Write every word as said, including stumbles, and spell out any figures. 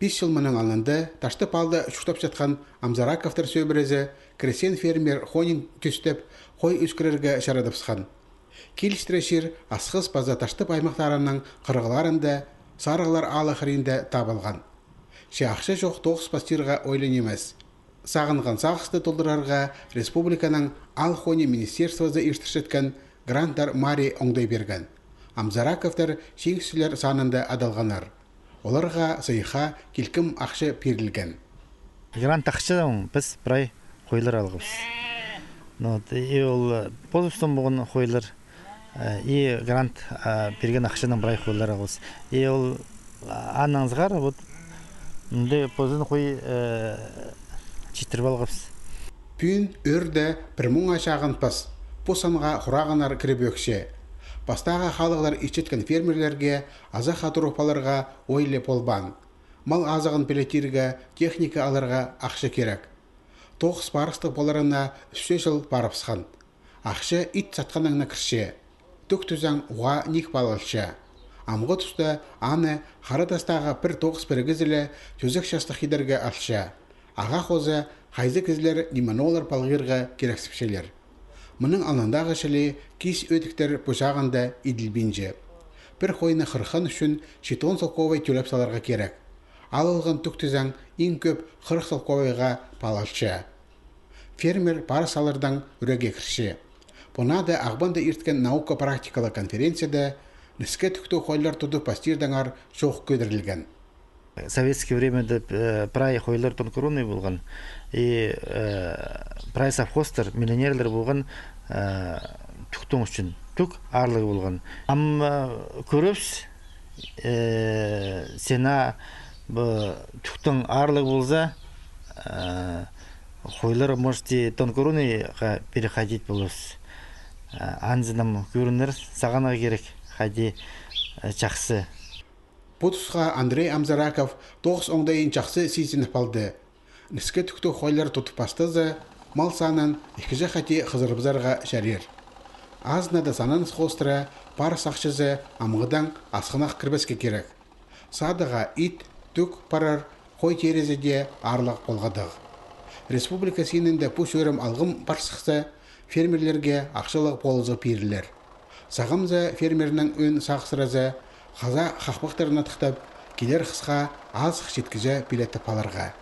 Пис чыл мының алнында Таштып аалда чуртапчатхан Амзараковтар сӧбірезі крестьян-фермер хонин тӧстеп, хой ӧскірерге чарадыбысхан. Килістіре чир Асхыс паза Таштып аймахтарының хырығларында, Сарығлар аалы хыринда табылған. Че ахча чох тоғыс пастирға ойлы нимес. Сағынған сағысты толдырарға республиканың аал хони министерствозы иртірчеткен гранттар марии оңдай пирген. Амзараковтар чиңісчілер санында адалғаннар. Оларға сыйыхха килкім ахча пирілген. Грант ахчадаң піс прай хойлар алғабыс. Ну, вот, и ол, э, позыбыстың полған хойлар, э, и грант, э, пирген ахчадаң прай хойлар алғабыс. И ол, а, аннаң сығара, вот, мында позының хой, э, читіріп алғабыс. Пӱӱн ӧӧрде пір муңа чағын пас. Пу санға хурағаннар кіріп ӧкче. Пастағы халығлар итчеткен фермерлерге азахха турып аларға ойлы полбаан. Мал азығын пілетирге техника аларға ахча кирек. Тоғыс парыстығ поларына ӱс чыл парыбысхан. Ахча ит сатханнаң на кірче. Тӱк тӱзең уғаа ниик паалалча. Амғы туста аны Хара Тастағы пір тоғыс пірігізі ле тӧзек частығ идерге алча. Ағаа хоза хайзы кізілер ниме-нолар палғирға кирексіпчелер. Мының алнындағы чіли кис ӧдіктер пу чағында иділбинче. Пір хойны хырыххан ӱчӱн читон солковай тӧлеп саларға кирек. Алылған тӱк тӱзең иң кӧп хырых солковайға паалалча. Фермер парыс алардаң ӱреге кірче. Пу наада Ағбанда ирткен наука-практикалығ конференцияда ніске тӱктіг хойлар тудып пастирдеңер чоох кӧдірілген. Советский времяда, э, прай хойлар тонкорунный полған. И, э, прай совхозтар, миллионерлер полған, э, тӱктің ӱчӱн. Тӱк аарлығ полған. Ам, э, кӧрібіс, э, цена пу тӱктің аарлығ полза, э, хойлар, может, и тонкорунныйға переходить поларбыс. Э, анзы нам кӧрінер, сағынарға кирек, хайди, э, чахсы. Пу тусха Андрей Амзараков тоғыс оңдайын чахсы сизініп алды. Ніске тӱктіг хойлар тудып пастаза, мал санын ікінҷі хати хызырыбызарға чарир. Азынада сананыс хоостыра парыс ахчазы амғыдаң асхынах кірбеске кирек. Садаға ит, тӱк парар, хой тирезі дее аарлығ полғадығ. Республика синінде пу чӧрім алғым пар сыхса, фермерлерге ахчалығ полызығ пирілер. Сағам за фермернің ӧӧн сағыссыразы хаза хахпахтарына тыхтап, килер хысха азых читкіҷе пилетіп аларға.